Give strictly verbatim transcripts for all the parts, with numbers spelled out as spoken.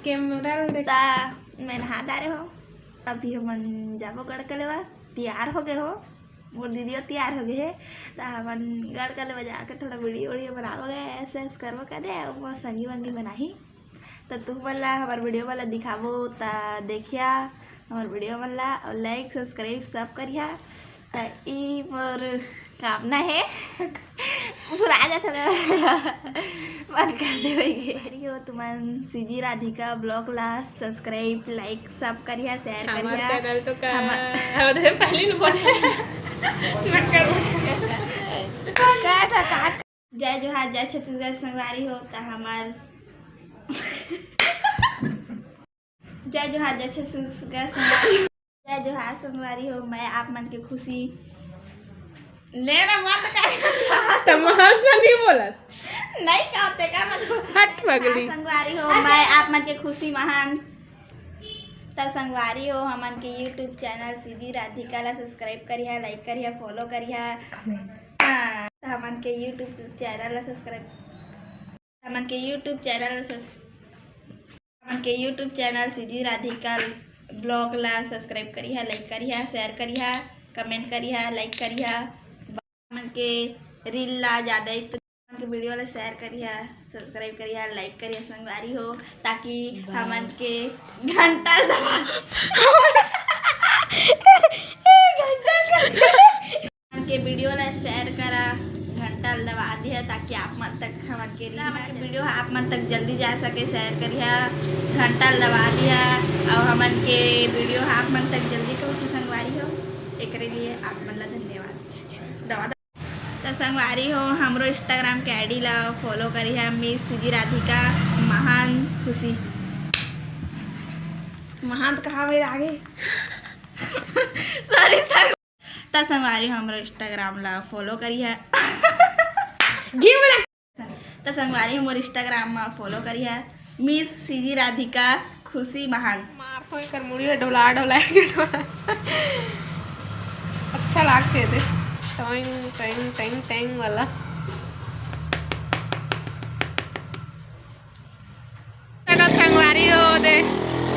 Camera ल देख। ता मैं नहा डारे हो, अभी हमन जाबो गढ़कलेवा, तैयार हो गए हो, मोर दीदियो तैयार हो गए हे। ता हमन गढ़कलेवा जाके थोड़ा वीडियो वीडियो बनाबो गए, ऐसे ऐसे करबो कदे, वो संगी वंगी बनाही। त तुमन ला हमर वीडियो मन ला दिखाबो, त देखिया हमर वीडियो मन ला, और लाइक सब्सक्राइब सब करिया। त ई मोर कामना हे। भुला जात हवे। मन कर देवे के। अरे हो तुमन सीजी राधिका ब्लॉग ला सब्सक्राइब, लाइक सब करिया, शेयर हमर करिया। चैनल तो का हमर अरे पहले न बोले। मत कर। काट, काट। जय जोहार, जय छत्तीसगढ़ संगवारी हो, त हमर जय जोहार, जय छत्तीसगढ़ संगवारी हो। जय जोहार संगवारी हो, मैं आप मन के खुशी ले ना मत कर। त महंत नहीं बोलत। नहीं कहते का मतलब? हट पगली। संगवारी हो, मैं आप मन के खुशी महान। त संगवारी हो, हमन के YouTube चैनल सीधी राधिका ला सब्सक्राइब करिहा, लाइक करिहा, फॉलो करिहा। हाँ, त हमन के YouTube चैनल ला सब्सक्राइब, हमन के YouTube चैनल ला सब्स-, हमन के YouTube चैनल सीधी राधिका ब्लॉग ला सब्सक्राइब करिहा, लाइक करिहा, शेयर करिहा, कमेंट करिहा, लाइक करिहा। हमन के रील ला ज्यादा ही तो हमन के वीडियो ला शेयर करिहा, सब्सक्राइब करिहा, लाइक करिहा संगवारी हो, ताकि हमन के घंटा ला दबा घंटा ला हमन के वीडियो ला शेयर करा, घंटा ला दबा दिहा, ताकि आप मन तक हमन के रील, हमन के वीडियो आप मन तक जल्दी जा सके। शेयर करिहा, घंटा ला दबा दिहा, और हमन के वीडियो आप मन तक जल्दी पहुंचे संगवारी हो, एकरे लिए आप मन ला धन्यवाद। दबा त संगवारी हो, हमरो Instagram के आईडी ला फॉलो करिहा, मिस सीधी राधिका महान खुशी। महान तो कहा मेरे आगे। Sorry sir. त संगवारी हो, हमरो Instagram ला फॉलो करिहा। घी बोला। त संगवारी हो, मोर Instagram मा फॉलो करिहा, मिस सीधी राधिका खुशी महान। मार तो एकर मुड़ी ला डोला डोला के डोला। अच्छा लागथे दे। टोइंग, टोइंग, टोइंग, टोइंग वाला। त संगवारी हो दे,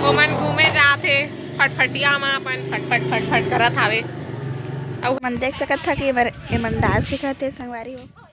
ओमन घूमे जात हे फटफटिया मा, अपन फटफट, फटफट करत हावे। अउ मन देख सकत हा कि एमन, एमन डांस सिखत हे संगवारी हो।